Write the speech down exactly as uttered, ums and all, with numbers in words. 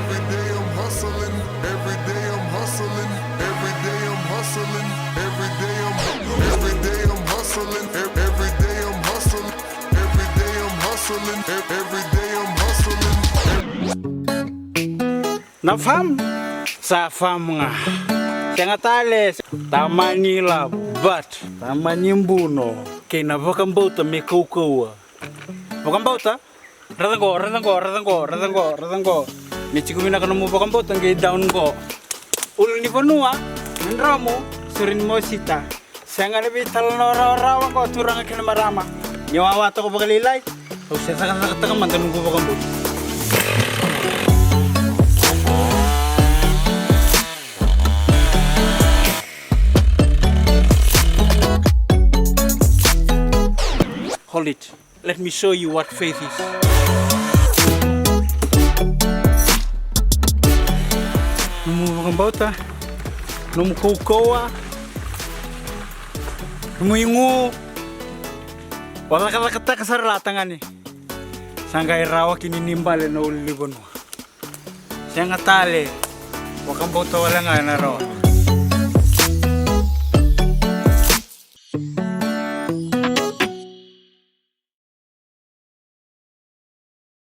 Every day I'm hustling, every day I'm hustling, every day I'm hustling, every day I'm, every day I'm hustling, ev-, every day I'm hustling, every day I'm hustling, ev-, every day I'm hustling. Na farm, sa farm ga. Sega tale, tamani lavo, but tamani buno. Kei na vakabauta me kaukauwa. Vakabauta? Raica qo, raica qo, raica qo, raica qo, raica qo. Me tiko vinaka nomu vakabauta qai down qo. Ulunivanua, na dromu, sore ni mosita. Sega ni veitalanoa rawarawa qo turaga kei na marama. Ni wawa toka vakalailai, au se cakacakataka mada noqu vakabauta. Hold it. Let me show you what faith is. Nomu vakabauta, nomu kaukauwa, nomu igu, o cakacakataka sara la tagane. Sa qai rawa kina ni bale na ulunivanua. Sega tale, vakabauta wale ga ena rawa.